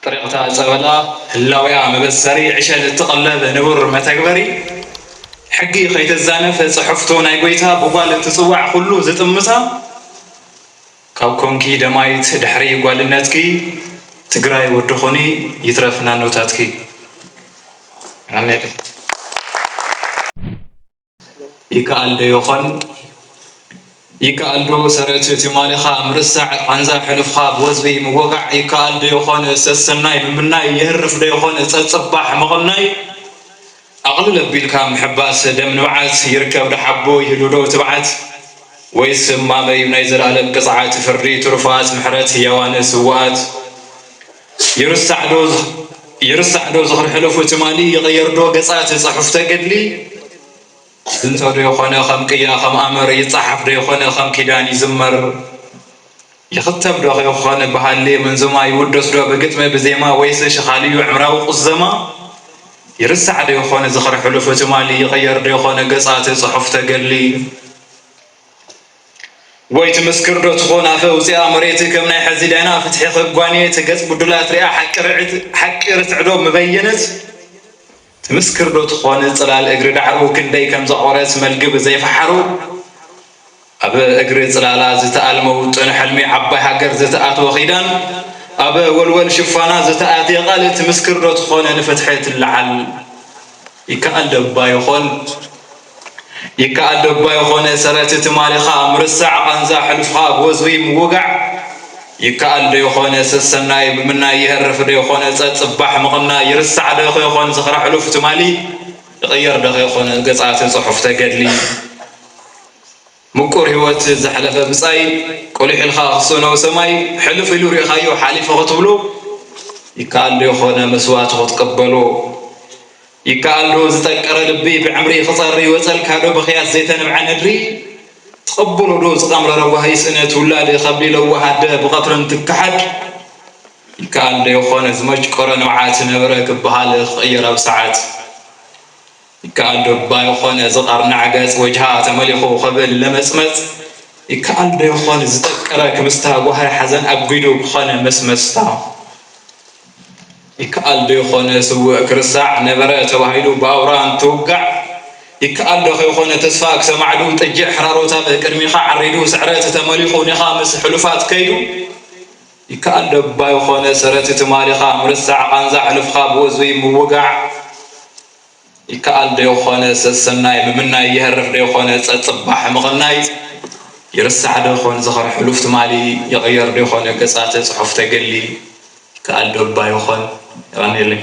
ጥሪቕታ ጸበላ ህላውያ መበሰሪ ዕሸል እትቐለብ ንቡር መተግበሪ ሕጊ ከይተዛነፈ ጽሕፍቶ ናይ ጎይታ ብጓል እትጽዋዕ ኩሉ ዝጥምታ ካብ ኮንኪ ደማይት ድሕሪ ጓልነትኪ ትግራይ ወዲ ኹኒ ይትረፍ ናኖታትኪ። ኣሜን። ይከኣል ዶ ይኾን? ይከኣል ዶ ሰረት ትማሊኻ ምርሳዕ ቃንዛ ሕሉፍኻ ብወዝቢ ምወጋዕ? ይከኣል ዶ ይኾን ሰሰናይ ምምናይ? ይህርፍ ዶ ይኾን ጸጽባሕ ምቕናይ? ኣቕልል ኣቢልካ ምሕባስ ደም ንብዓት ይርከብ ዶ ሓቦ ይህሉ ዶ ትብዓት? ወይስ እማመ እዩ ናይ ዘላለም ቅጽዓት ፍርዲ ትሩፋት ምሕረት ህያዋን ስውኣት? ይርሳዕ ዶ ይርሳዕ ዶ ዝኽሪ ሕሉፍ ትማሊ ይቕየር ዶ ገጻት ጽሑፍ ተገድሊ? ዝንቶ ዶ ይኾነ ከም ቅያ ከም ኣመር ይጸሓፍ ዶ ይኾነ ከም ኪዳን ይዝመር? ይኽተብ ዶ ከይኾነ ብሃሌ መንዙማ ይውደስ ዶ ብግጥሚ ብዜማ ወይስ ሽኻልዩ ዕምራዊ ቁዘማ? ይርሳዕ ዶ ይኾነ ዝኽሪ ሕሉፍ ትማሊ ይቕየር ዶ ይኾነ ገጻት ጽሑፍ ተገድሊ? ወይ ትምስክር ዶ ትኾን ኣፈ ውፅኣ መሬት ከም ናይ ሕዚ ዳይና ፍትሒ ክጓንየት ገጽ ብዱላት ሪኣ ሓቂ ርዕት- ሓቂ ርትዕዶ ምበየነት? ትምስክር ዶ ትኾን ጽላል እግሪ ዳዕሮ ክንደይ ከም ዘቖረት መልግብ ዘይፈሓሩ? ኣብ እግሪ ጽላላ ዝተኣልመ ውጥን ሕልሚ ዓባይ ሃገር ዝተኣትወ ኺዳን ኣብ ወልወል ሽፋና ዝተኣትየ ቃል ትምስክር ዶ ትኾን ንፍትሒ ትለዓል? ይከኣል ደባ ይኾን ይከኣል ደባ ይኾነ ሰረት ትማሊኻ ምርሳዕ ቃንዛ ሕሉፍኻ ብወዝቢ ምውጋዕ? ይከኣል ዶ ይኾነ ሰሰናይ ብምናይ ይህርፍ ዶ ይኾነ ጸጽባሕ ምቕናይ? ይርሳዕ ዶ ከይኾን ዝኽሪ ሕሉፍ ትማሊ ይቕየር ዶ ከይኾነ ገጻት ጽሑፍ ተገድሊ? ምቁር ህይወት ዘሕለፈ ብጻይ ቁሊሕ ኢልካ ክስእኖ ሰማይ ሕሉፍ ኢሉ ሪእኻዮ ሓሊፉ ክትብሎ? ይከኣል ዶ ይኾነ መስዋእቲ ክትቅበሎ? ይከኣል ዶ ዝጠቀረ ልቢ ብዕምሪ ክጸሪ ወጸልካ ዶ ብኽያት ዘይተነብዐ ነድሪ? ትቕብሎ ዶ ዝቐምረረ ጓሂ ስእነት ውላድ ከቢሎ ወሃደ ብቐትርን ትከሓድ? ይከኣል ዶ ይኾነ ዝመጭቆረ ንብዓት ነበረ ክበሃል ክቕየር ኣብ ሰዓት? ይከኣል ዶ እባ ይኾነ ዝቐርናዕ ገጽ ወጅሃ ተመሊኹ ክብል ለመጽመጽ? ይከኣል ዶ ይኾን ዝጠቀረ ክምስታ ጓሂ ሓዘን ኣጒዱ ክኾነ መስመስታ? ይከኣል ዶ ይኾነ ስውእ ክርሳዕ ነበረ ተባሂሉ ብኣውራ እንትውጋዕ? ይከኣል ዶ ከይኾነ ተስፋ ክሰማዕዱ ጥጅዕ ሕራሮታ ቅድሚኻ ዓሪዱ ስዕረት ተመሊኹ ኒኻ ምስ ሕሉፋት ከይዱ? ይከኣል ዶ እባ ይኾነ ሰረት ትማሊኻ ምርሳዕ ቃንዛ ሕሉፍኻ ብወዝቢ ምውጋዕ? ይከኣል ዶ ይኾነ ሰሰናይ ምምናይ ይሀርፍ ዶ ይኾነ ጸጽባሕ ምቕናይ? ይርሳዕ ዶ ይኾን ዝኽሪ ሕሉፍ ትማሊ ይቕየር ዶ ይኾነ ገጻተ ጽሑፍ ተገሊ? ይከኣል ዶ እባ ይኾን? የቐንየለይ።